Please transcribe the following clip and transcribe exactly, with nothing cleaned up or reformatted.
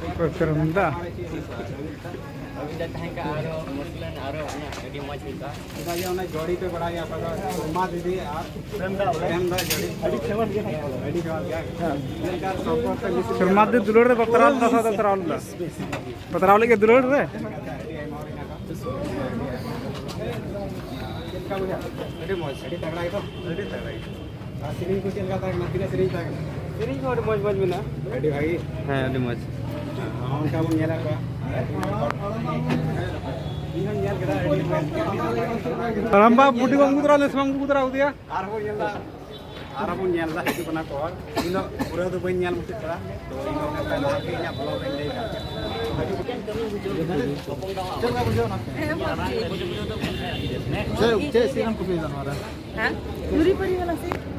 ᱚᱠᱚᱭ ᱯᱮ ᱨᱩᱢ ᱫᱟ? ᱟᱹᱵᱤᱱ ᱫᱚ ᱛᱟᱦᱮᱸ ᱠᱟᱱᱟ ᱟᱨᱚ ᱢᱩᱥᱠᱤᱞ ᱟᱨᱚ ᱟᱹᱰᱤ ᱢᱚᱡᱽ ᱦᱩᱭᱩᱜᱼᱟ᱾ ᱪᱮᱫᱟᱜ ᱡᱮ ᱚᱱᱟ ᱡᱚᱲᱤ ᱯᱮ ᱵᱟᱲᱟᱭᱟ, ᱟᱯᱮ ᱫᱚ ᱥᱮᱨᱢᱟ ᱫᱤᱫᱤ ᱟᱨ ᱯᱨᱮᱢ ᱫᱟ ᱡᱚᱲᱤ ᱟᱹᱰᱤ ᱯᱷᱮᱢᱟᱥ ᱜᱮᱭᱟ᱾ ᱟᱹᱰᱤ ᱯᱷᱮᱢᱟᱥ ᱜᱮᱭᱟ᱾ ᱢᱮᱱᱠᱷᱟᱱ ᱥᱚᱢᱯᱚᱨᱠ ᱛᱮ ᱢᱤᱥ ᱥᱮᱨᱢᱟ ᱫᱤ ᱫᱩᱞᱟᱹᱲ ᱨᱮ ᱵᱟᱯᱞᱟ ᱞᱮᱫᱟ ᱥᱮ ᱟᱫᱚ ᱛᱚᱨᱟᱣ ᱞᱮᱫᱟ? ᱯᱟᱛᱲᱟᱣ ᱞᱟᱹᱜᱤᱫ ᱫᱩᱞᱟᱹᱲ ᱨᱮ᱾ ᱪᱮᱫ ᱞᱮᱠᱟ ᱵᱩᱡᱷᱟᱹᱜ? ᱟᱹᱰᱤ ᱢᱚᱡᱽ, ᱟᱹᱰᱤ ᱛᱟᱜᱲᱟ ᱜᱮᱛᱚ᱾ ᱟᱹᱰᱤ ᱛᱟᱜᱲᱟ ᱜᱮ᱾ ᱟᱨ ᱥᱮᱨᱮᱧ ᱠᱚ ᱪᱮᱫ ᱞᱮᱠᱟ ᱛᱟᱦᱮᱸ ᱠᱟᱱᱟ? ᱛᱤᱱᱟᱹᱜ ᱥᱮᱨᱮᱧ ᱛᱟᱦᱮᱸ ᱠᱟᱱᱟ? ᱥᱮᱨᱮᱧ ᱠᱚ ᱟᱹᱰᱤ ᱢᱚᱡᱽ ᱢᱚᱡᱽ ᱢᱮᱱᱟᱜᱼᱟ᱾ ᱟᱹᱰᱤ ᱵᱷᱟᱹᱜᱤ᱾ ᱦᱮᱸ, ᱟᱹᱰᱤ ᱢᱚᱡᱽ᱾ ᱚᱱᱠᱟ ᱵᱚᱱ ᱧᱮᱞᱮᱫ ᱠᱚᱣᱟ᱾ ᱤᱧ ᱦᱚᱸᱧ ᱧᱮᱞ ᱠᱮᱫᱟ, ᱟᱹᱰᱤ ᱢᱚᱡᱽ᱾ ᱦᱟᱲᱟᱢᱵᱟ, ᱵᱩᱰᱤ ᱜᱚ ᱟᱹᱜᱩ ᱛᱚᱨᱟ ᱞᱮ ᱥᱮ ᱵᱟᱝ ᱟᱹᱜᱩ ᱛᱚᱨᱟ ᱟᱠᱟᱫᱮᱭᱟ? ᱟᱨᱦᱚᱸ ᱧᱮᱞ ᱫᱟ, ᱟᱨᱦᱚᱸ ᱵᱚᱱ ᱧᱮᱞ ᱫᱟ, ᱦᱤᱡᱩᱜ ᱠᱟᱱᱟ ᱠᱚ ᱦᱚᱲ᱾ ᱤᱧ ᱫᱚ ᱯᱩᱨᱟᱹ ᱫᱚ ᱵᱟᱹᱧ ᱧᱮᱞ ᱢᱩᱪᱟᱹᱫ ᱠᱟᱫᱟ, ᱛᱚ ᱤᱧ ᱫᱚ ᱚᱱᱟ ᱛᱟᱭᱱᱚᱢ ᱨᱮᱜᱮ ᱤᱧᱟᱹᱜ ᱵᱚᱞᱚ ᱨᱮᱧ ᱞᱟᱹᱭ ᱠᱟᱜ᱾ ᱪᱮᱫ ᱞᱮᱠᱟ ᱵᱩᱡᱷᱟᱹᱣ ᱮᱱᱟ? ᱦᱮᱸ, ᱢᱚᱡᱽ ᱜᱮ᱾ ᱪᱮᱫ, ᱪᱮᱫ ᱥᱤᱨᱚᱢ ᱠᱚᱯᱮ ᱤᱫᱤᱭᱮᱫᱟ ᱱᱚᱣᱟ ᱨᱮ? ᱦᱮᱸ? ᱡᱩᱨᱤ ᱯᱟᱹᱨᱤ ᱵᱟᱞᱟ ᱥᱤᱨᱚᱢ᱾